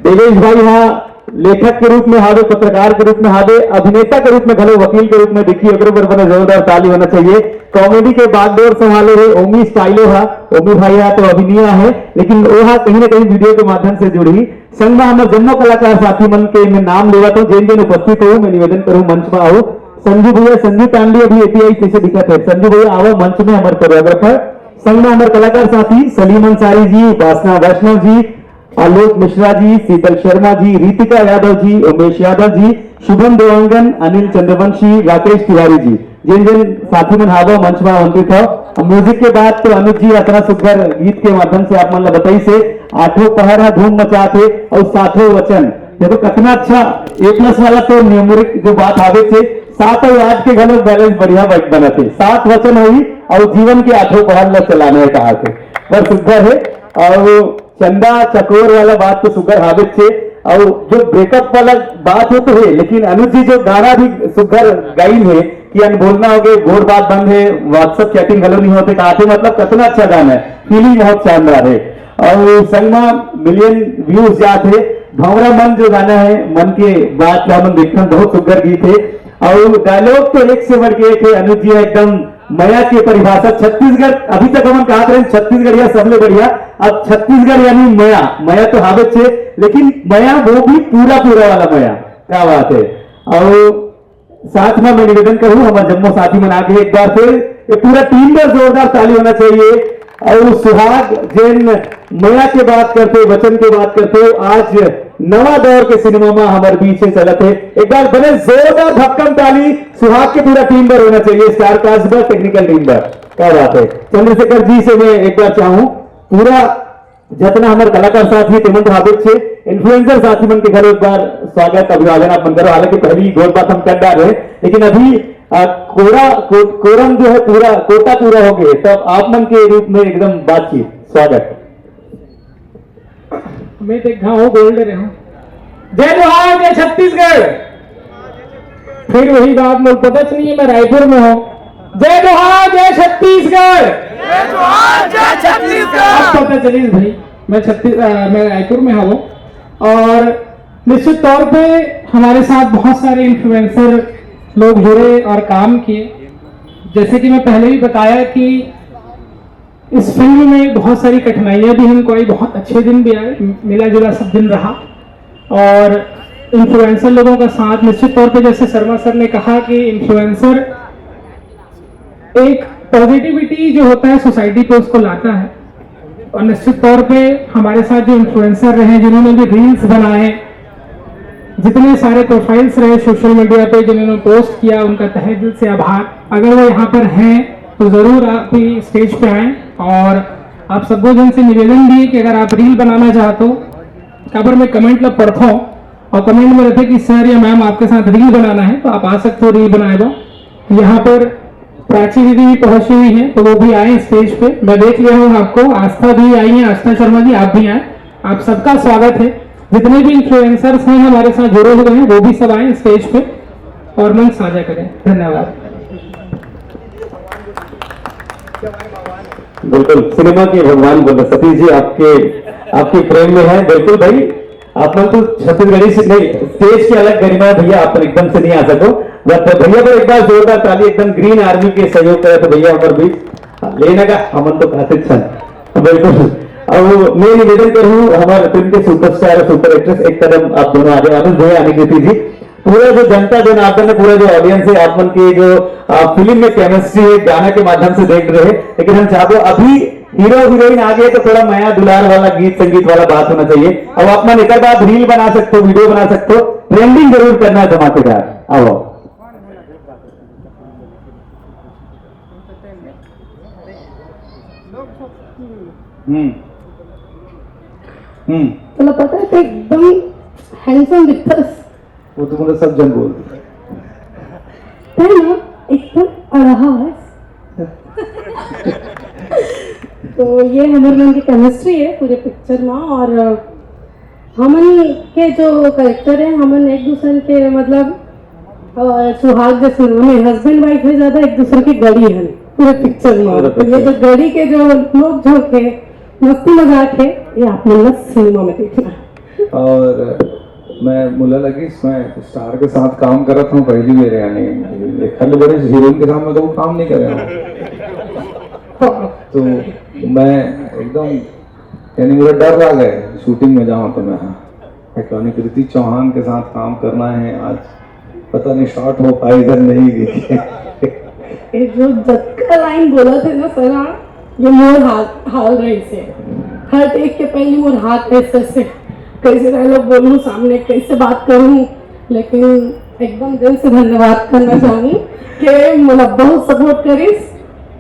देवेश भाई हाँ लेखक के रूप में हावे, पत्रकार के रूप में हावे, अभिनेता के रूप में घलो, वकील के रूप में देखिए, ओकरो बर बने जोरदार ताली होना चाहिए। कॉमेडी के बागडोर संभाले हे ओमी स्टाइलो हा, ओमी भाई हा तो अभिनय है, लेकिन वो हा कहीं ना कहीं वीडियो के माध्यम से जुड़ी। संग में हमर जम्मो कलाकार साथी मन के मैं नाम लेवत हूँ, जेन जेन उपस्थित हो, मैं निवेदन करूँ मंच में आओ। संजू भैया, संजू तांडी अभी एपीआई कैसे दिखत है, संजू भैया आवा मंच में, हमर कोरियोग्राफर, संग में हमर कलाकार साथी सलीम अंसारी जी, उपासना वैष्णव जी, आलोक मिश्रा जी, शीतल शर्मा जी, रितिका यादव जी, उमेश यादव जी, शुभम देवांगन, अनिल चंद्रवंशी, राकेश तिवारी जी, जेन जेन साथी मन हावव मंच में आमंत्रित हव। अब म्यूजिक के बाद तो अनुज जी अतना सुघर गीत के माध्यम से आप मन ला बताइस हे, आठों पहर हा धूम मचात हे और सातों वचन, देखो कितना अच्छा ए प्लस वाला तो न्यूमेरिक जो बात आवे थे, सात अउ आठ के घलो बैलेंस बढ़िया बन-, बनत हे। सात वचन होही अउ जीवन के आठों पहर ल चलाना हे कहा थे। पर सुग्घर हे अउ चंदा चकोर वाला बात तो सुग्घर हावे थे। अउ जो ब्रेकअप वाला बात हो तो हे, लेकिन अनुज जी जो गाना भी सुग्घर गाइन हे कि अनबोलना हो गए, गोठ बात बंद हे, WhatsApp चैटिंग घलो नहीं होते कहा थे, मतलब कितना अच्छा गाना है, फीलिंग बहुत शानदार है। अउ संग म मिलियन व्यूज जात हे। भंवरा मन जो गाना हे, मन के बात ला मन देखथन, बहुत सुग्घर गीत हे। अउ डायलॉग तो एक से बढ़ के एक हे। अनुज जी एकदम मया के परिभाषा छत्तीसगढ़, अभी तक हमन कहा रहे छत्तीसगढ़िया सबले बढ़िया, अब छत्तीसगढ़ यानी मया, मया तो हावत हे, लेकिन मया वो भी पूरा पूरा वाला मया। क्या बात है। अउ साथ में मैं निवेदन करूँ, हमारे जम्मो साथी मन आगे एक बार फिर ये पूरा टीम पर जोरदार ताली होना चाहिए। अउ सुहाग जेन मया के बात करते, वचन के बात करते, आज नवा दौर के सिनेमा में हमारे बीच में चलत हे। एक बार बने जोरदार भक्कम ताली सुहाग के पूरा टीम पर होना चाहिए, स्टार कास्ट पर, टेक्निकल टीम पर। क्या बात है। चंद्रशेखर जी से मैं एक बार चाहूँ, पूरा जतना हमर कलाकार साथी हे, तेमन तो हाबे छे, इन्फ्लुएंसर साथी मन के घलो एक बार स्वागत, अभिवादन आप मन करो। हालांकि पहली गोठ बात हम कर डारे, लेकिन अभी, अ, कोरा-, को-, कोरम जो है पूरा, कोटा पूरा हो गए, तब आप मन के रूप में एकदम बातचीत, स्वागत। मैं देख घाव बोल दे रहे हूँ। जय जोहार, जय छत्तीसगढ़। फिर वही बात, मोर पता नहीं है, मैं रायपुर में हूँ। जय जोहार, जय छत्तीसगढ़। जय जोहार, जय छत्तीसगढ़। अब पता चलिस भाई, मैं छत्तीस-, अ, मैं रायपुर में हूँ और निश्चित तौर पे हमारे साथ बहुत सारे इन्फ्लुएंसर लोग जुड़े और काम किए। जैसे कि मैं पहले भी बताया कि इस फिल्म में बहुत सारी कठिनाइयाँ भी हमको आई, बहुत अच्छे दिन भी आए, मिला जुला सब दिन रहा। और इन्फ्लुएंसर लोगों का साथ, निश्चित तौर पे जैसे शर्मा सर ने कहा कि इन्फ्लुएंसर एक पॉजिटिविटी जो होता है सोसाइटी पे, उसको लाता है। और निश्चित तौर पे हमारे साथ जो इन्फ्लुएंसर रहे, जिन्होंने भी रील्स बनाए, जितने सारे प्रोफाइल्स रहे सोशल मीडिया पे जिन्होंने पोस्ट किया, उनका तहे दिल से आभार। अगर वो यहाँ पर हैं तो ज़रूर आप भी स्टेज पे आएँ। और आप सबको जन से निवेदन भी है कि अगर आप रील बनाना चाहते हो, काबर मैं कमेंट ला पढ़ता हूँ और कमेंट में रहते कि सर या मैम आपके साथ रील बनाना है, तो आप आ सकते हो रील बनाए दो। यहाँ पर प्राची दीदी भी पहुंची हुई है, तो वो भी आए स्टेज पे। मैं देख लिया हूँ आपको, आस्था भी आई है, आस्था शर्मा जी आप भी आए, आप सबका स्वागत है। जितने भी इन्फ्लुएंसर्स हैं हमारे साथ जुड़े हुए हैं, वो भी सब आए स्टेज पे और मंच साझा करें। धन्यवाद। बिल्कुल, सिनेमा के भगवान बोल रहे सतीश जी, आपके, आपके प्रेम में है। बिल्कुल भाई, आप मन तो छत्तीसगढ़ी से नहीं, स्टेज की अलग गरिमा है भैया, आप मन एकदम से नहीं आ सको। बट भैया पर एक बार जोरदार ताली, एकदम ग्रीन आर्मी के सहयोग करे तो भैया हमारे बीच लेना का हमन तो कहते छन। बिल्कुल। अब मैं निवेदन करूँ हमारे फिल्म के सुपरस्टार और सुपर एक्ट्रेस, एक कदम आप दोनों आगे, आनंद भैया, अनिल कृति जी, पूरा जो जनता जनार्दन है, पूरा जो ऑडियंस है, आप मन के जो, आ, फिल्म में केमिस्ट्री है, गाना के माध्यम से देख रहे हैं, लेकिन हम चाहते अभी हीरो हीरोइन आ गए तो थोड़ा मया दुलार वाला गीत संगीत वाला बात होना चाहिए। अब आप मन एक बार रील बना सकते हो, वीडियो बना सकते हो, ट्रेंडिंग जरूर करना है धमाकेदार। आओ। हम्म। हम्म। तुला पता है, तो एकदम हैंडसम दिखता है। वो तो मुझे सब जन बोलते हैं। है ना? एकदम अड़हा है। तो ये हमर मन की केमिस्ट्री है पूरे पिक्चर में। और हमन के जो करेक्टर है, हमन एक दूसरे के, मतलब, अ, सुहाग जैसे नाम है, हस्बैंड वाइफ है, ज्यादा एक दूसरे के गड़ी है पूरे पिक्चर में। पूरे तो ये पिक्चर। जो गड़ी के जो नोक झोंक है, मस्ती मजाक है, ये आप मन सिनेमा में देखना। और मैं मुला लगी इसमें स्टार के साथ काम कर रहा था पहली बार, यानी एक हल्ले बड़े हीरोइन के साथ मैं कभी काम नहीं कर रहा हूँ। तो मैं एकदम, यानी मुझे डर लग गए शूटिंग में जाऊँ तो मैं, हाँ, एक अनिकृति चौहान के साथ काम करना है आज, पता नहीं शॉट हो पाएगा नहीं भी। ये जो जतका लाइन बोला थे ना सर, हाँ, ये मोर हाल, हाल रहे से। हर टेक के पहले मोर हाथ ऐसे, ऐसे, कैसे डायलॉग बोलूँ सामने, कैसे बात करूँ, लेकिन एकदम दिल से धन्यवाद करना चाहूँ कि मतलब बहुत सपोर्ट करिस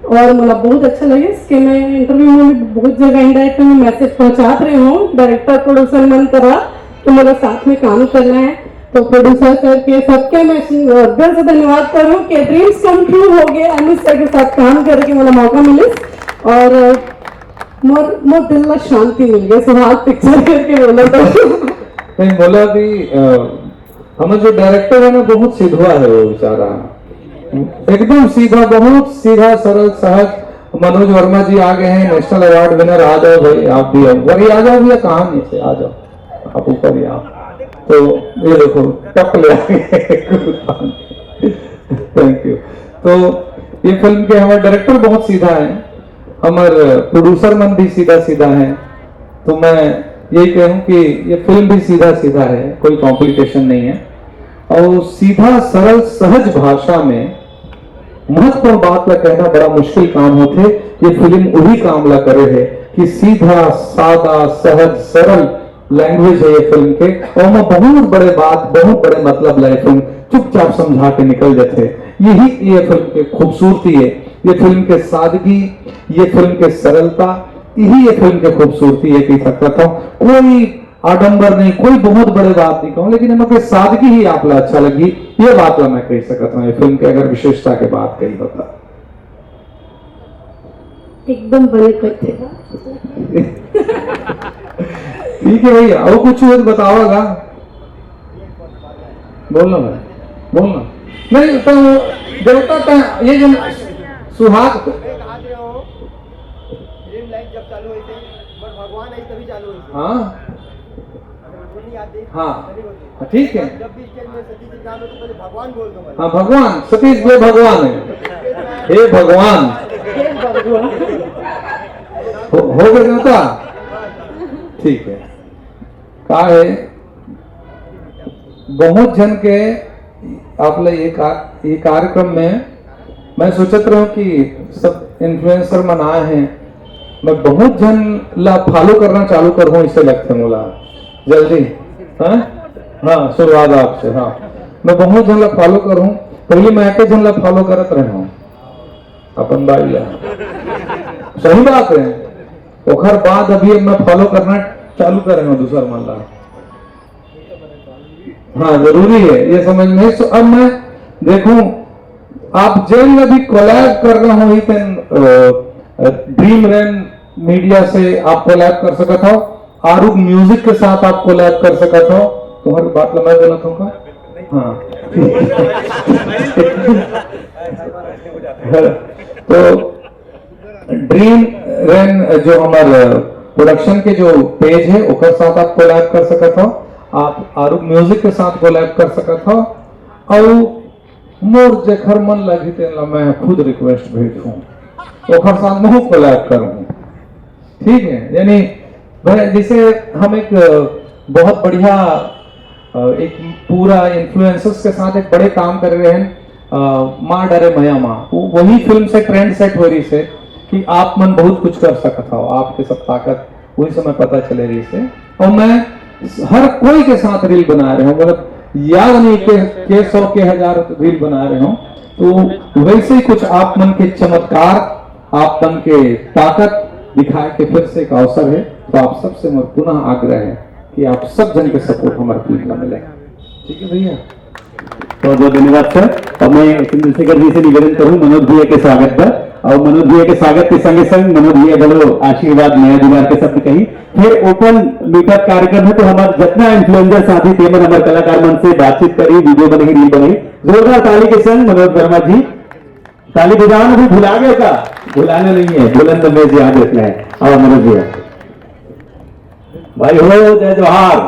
और मतलब बहुत अच्छा लगे कि मैं इंटरव्यू में भी बहुत जगह इनडायरेक्ट में मैसेज पहुँचात रहे हूँ डायरेक्टर प्रोड्यूसर मन करा कि मतलब साथ में काम करना है। तो प्रोड्यूसर सर के सबके मैं दिल से धन्यवाद करूँ कि ड्रीम्स कम ट्रू हो गए, अनुज सर के साथ काम करके मुझे मौका मिले। और मोर मोर दिल ला शांति मिल गई सुहाग पिक्चर करके बोला तो। नहीं, बोला भी, अ, हमारा जो डायरेक्टर है ना, बहुत सीधवा है वो बेचारा, एकदम सीधा, बहुत सीधा, सरल, सहज। मनोज वर्मा जी आ गए हैं, नेशनल अवार्ड विनर। आ जाओ भाई, आप भी आओ, वही आ जाओ भैया, कहाँ नीचे आ जाओ, आप ऊपर ही आओ। तो ये देखो, टप ले आए। Thank you. तो ये फिल्म के हमारे डायरेक्टर बहुत सीधा है, हमारे प्रोड्यूसर मन भी सीधा सीधा है। तो मैं यही कहूँ कि ये फिल्म भी सीधा सीधा है, कोई कॉम्प्लिकेशन नहीं है। और सीधा, सरल, सहज भाषा में महत्वपूर्ण बात ला कहना बड़ा मुश्किल काम होथे। ये फिल्म वही काम ला करे है कि सीधा, सादा, सहज, सरल लैंग्वेज है ये फिल्म के, और ओमा बहुत बड़े बात, बहुत बड़े मतलब ला ये फिल्म चुपचाप समझा के निकल जाथे। यही ये फिल्म के खूबसूरती है, ये फिल्म के सादगी, ये फिल्म के सरलता, यही ये फिल्म के खूबसूरती है, कह सकता था। कोई आडंबर नहीं, कोई बहुत बड़े बात नहीं कहूँ, लेकिन एमा के सादगी ही आप ला अच्छा लगी, ये बात ला मैं कह सकता हूँ। ये फिल्म के अगर विशेषता के बात कही होता। एकदम बने करथे। ठीक है भैया, और कुछ हो तो बताओगा। बोलना भाई, बोलना। नहीं तो देवता का ये जो सुहाग। ड्रीम लाइफ जब चालू हुई थी, बट भगवान आई तभी चालू हुई थी। हाँ, वो नहीं आती। हाँ। नहीं होती। हाँ, ठीक है। जब भी स्टेज में सतीश जी नाम लो तो पहले भगवान बोल दो भाई। हाँ, भगवान, सतीश भाई भगवान है। हे भगवान। हो, हो गए देवता? ठीक है। का है, बहुत झन के आप ला ये का-, ये कार्यक्रम में मैं सोचत रहूं कि सब इन्फ्लुएंसर मन आए हैं, मैं बहुत झन ला फॉलो करना चालू करहूं, इसे लगथे मोला जल्दी। हाँ, हाँ, शुरुआत आपसे। हाँ, मैं बहुत झन ला फॉलो करहूं। पहले मैं एक झन ला फॉलो करत रहूं, अपन बाई ला। सही बात है। ओखर बाद अभी मैं फॉलो करना चालू करे हूँ दूसर मन ला। हाँ, जरूरी है ये समझ में। So, अब मैं देखूं, आप जेन में भी कोलैब करना हो ही तेन ड्रीम रेन मीडिया से आप कोलैब कर सकत हो, आरुग म्यूजिक के साथ आप कोलैब कर सकत हो। तुम्हारी बात ला मैं बोलत हूँ का? हाँ। तो ड्रीम रेन जो हमार प्रोडक्शन के जो पेज है, ओकर साथ आप कोलैब कर सकत हो, आप आरुग म्यूजिक के साथ कोलैब कर सकत हो, और मोर जेखर मन लगी तेन ला मैं खुद रिक्वेस्ट भेजहूँ, ओखर साथ मैं कोलैब करूँ। ठीक है, यानी भाई, जैसे हम एक, अ, बहुत बढ़िया, अ, एक पूरा इन्फ्लुएंसर्स के साथ एक बड़े काम कर रहे हैं, अ, माँ डरे मया माँ, वो, वही फिल्म से ट्रेंड सेट हो रही से कि आप मन बहुत कुछ कर सकत हो, आपके सब ताकत वही समय पता चले रही से। और मैं हर कोई के साथ रील बना रहे हूँ, मतलब याद नहीं के, के सौ के हजार रील बना रहे हूँ। तो वैसे ही कुछ आप मन के चमत्कार, आप मन के ताकत दिखाए के फिर से एक अवसर है। तो आप सबसे मोर पुनः आग्रह है कि आप सब जन के सपोर्ट हमारे फिल्म में मिले। ठीक है भैया। बहुत बहुत धन्यवाद सर। और मैं चंद्रशेखर जी से निवेदन करूं मनोज भैया के स्वागत पर, और मनोज भैया के स्वागत के संगे संग मनोज भैया घलो आशीर्वाद नया दीवार के शब्द कही। फिर ओपन मीटअप कार्यक्रम है, तो हमारे जितना इन्फ्लुएंसर साथी थे मन, हमारे कलाकार मन से बातचीत करी, वीडियो बनाई, रील बनाई। जोरदार ताली के संग मनोज वर्मा जी। ताली बजाना भी भुला गया क्या? भुलाना नहीं है, बुलंद आवाज याद रखना है। आओ मनोज भैया। भाई हो, जय जोहार।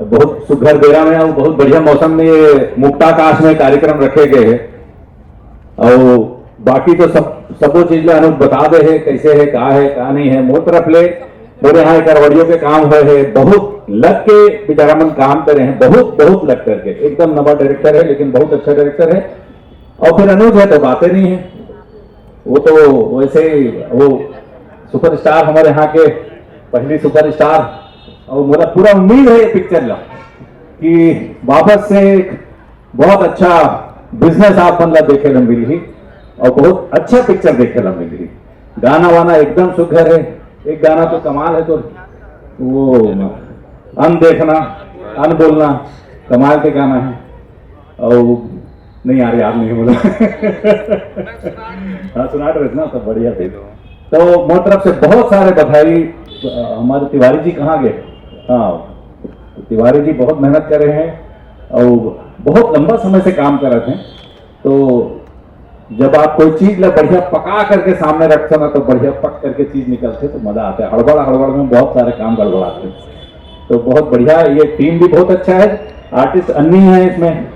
बहुत सुघर बेरा में और बहुत बढ़िया मौसम में ये मुक्ताकाश में कार्यक्रम रखे गए हैं। और बाकी तो सब, सबो चीज ला अनुज बता दे है, कैसे है, का है, का नहीं है। मोर तरफ ले, मोर यहाँ एक अरवड़ियों के काम हुए है, बहुत लग के बेचारा मन काम करे हैं, बहुत, बहुत लग करके। एकदम नवा डायरेक्टर है, लेकिन बहुत अच्छा डायरेक्टर है। और फिर अनुज है तो बातें नहीं है, वो तो वैसे ही वो सुपरस्टार, हमारे यहाँ के पहली सुपरस्टार। और मोला पूरा उम्मीद है ये पिक्चर ला कि वापस से एक बहुत अच्छा बिजनेस आप मन ला देखे ला मिलही और बहुत अच्छा पिक्चर देखे ला मिलही। गाना वाना एकदम सुघर है, एक गाना तो कमाल है, तो वो अन देखना, अन बोलना, कमाल के गाना है। और नहीं यार, याद नहीं बोला। हाँ, सुना रहे थे ना, सब बढ़िया थे। तो मोर तरफ से बहुत सारे बधाई। अ, हमारे तिवारी जी कहाँ गए? हाँ, तिवारी जी बहुत मेहनत कर रहे हैं और बहुत लंबा समय से काम कर रहे थे। तो जब आप कोई चीज ला बढ़िया पका करके सामने रखते हो ना, तो बढ़िया पक करके चीज निकलते, तो मजा आता है। हड़बड़ हड़बड़ में बहुत सारे काम गड़बड़ाते हैं। तो बहुत बढ़िया, ये टीम भी बहुत अच्छा है। आर्टिस्ट अन्नी है इसमें,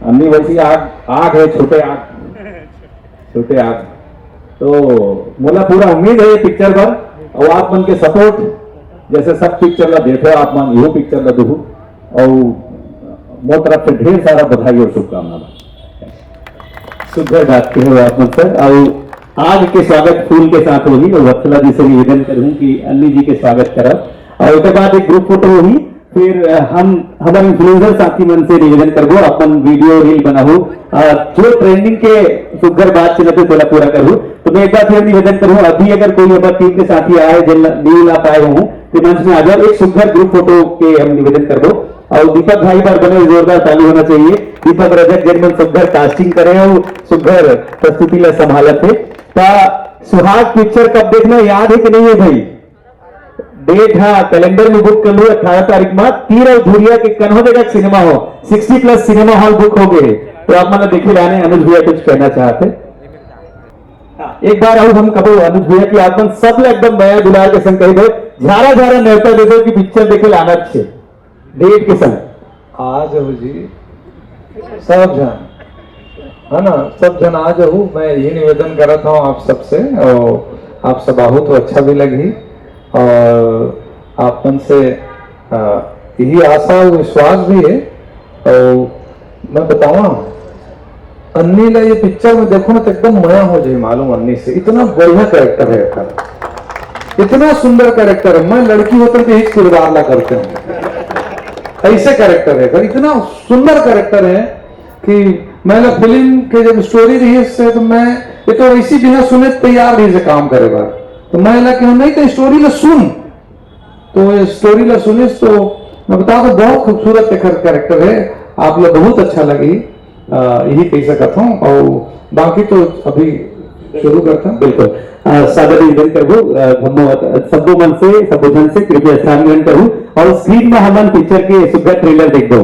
अन्नी वैसी आग, आग है, छोटे आग, छोटे आग। तो मोला पूरा उम्मीद है ये पिक्चर पर, और आप मन के सपोर्ट, जैसे सब पिक्चर ला देते हो आप मन, यो पिक्चर ला दू, और मोर तरफ से ढेर सारा बधाई और शुभकामना। सुघर बात कहे हो आप मन सर। और आग के स्वागत फूल के साथ होही, और वत्सला जी से निवेदन करूँ कि अन्नी जी के स्वागत करब, और ओकर बाद एक ग्रुप फोटो होही। फिर अ, हम हमर इन्फ्लुएंसर साथी मन से निवेदन करबो, अपन वीडियो रील बनाहू, अ, जो ट्रेंडिंग के सुघर बात चलत हे, तोला पूरा करहू। तो मैं एक बार फिर निवेदन करूँ, अभी अगर कोई हमर टीम के साथी आए, जिन ला-, नहीं ला पाए हों, तो मंच में आ जाओ, एक सुघर ग्रुप फोटो के हम निवेदन करबो। और दीपक भाई बार बने जोरदार ताली होना चाहिए। दीपक रजक, जेन मन सुघर कास्टिंग करे और सुघर प्रस्तुति ला संभालत हे। ता सुहाग पिक्चर कब देखना, याद है कि नहीं है भाई? डेट, हाँ, कैलेंडर में बुक कर लू, अठारह तारीख में तीर और धुरिया के कन्हो जगह सिनेमा हो, sixty plus cinema hall book हो गए। तो आप मन देखे लाने अनुज भैया कुछ कहना चाहते? हाँ, एक बार और हम कबो अनुज भैया कि आप मन सब ला एकदम मया दुलार के संग कही दो, झारा झारा न्योता दे दो कि पिक्चर देखे लाना अच्छे डेट के संग। आ जाओ जी, सब झन, है ना, सब झन आ जाओ। मैं यही निवेदन करत हूँ आप सबसे, और आप सब आहू तो अच्छा भी लगही, और आप मन से, अ, यही आशा और विश्वास भी है। और मैं बताऊँ, अन्नी ला ये पिक्चर में देखो ना, तो एकदम मया हो जाए मालूम। अन्नी से इतना बढ़िया कैरेक्टर है एकर, इतना सुंदर कैरेक्टर है। मैं लड़की होते तो यही किरदार ला करते हूँ, ऐसे कैरेक्टर है एकर, इतना सुंदर कैरेक्टर है कि मैं ला फिल्म के जब स्टोरी रही इससे, तो मैं, ये तो ऐसी बिना सुने तैयार रही से काम करे बर। तो मैं ला कहूँ, नहीं तो स्टोरी ला सुन, तो ये स्टोरी ला सुनिस तो मैं बता दो, बहुत खूबसूरत एकर कैरेक्टर है, आप लोग बहुत अच्छा लगी। अ, यही कह सकत हूँ, और बाकी तो अभी शुरू करता हूँ। बिल्कुल। अ, सादर निवेदन करबो, अ, हम सब्बो मन से, सब्बो झन से कृपया स्थान ग्रहण करू और स्क्रीन में हमन पिक्चर के सुघर ट्रेलर देख दो।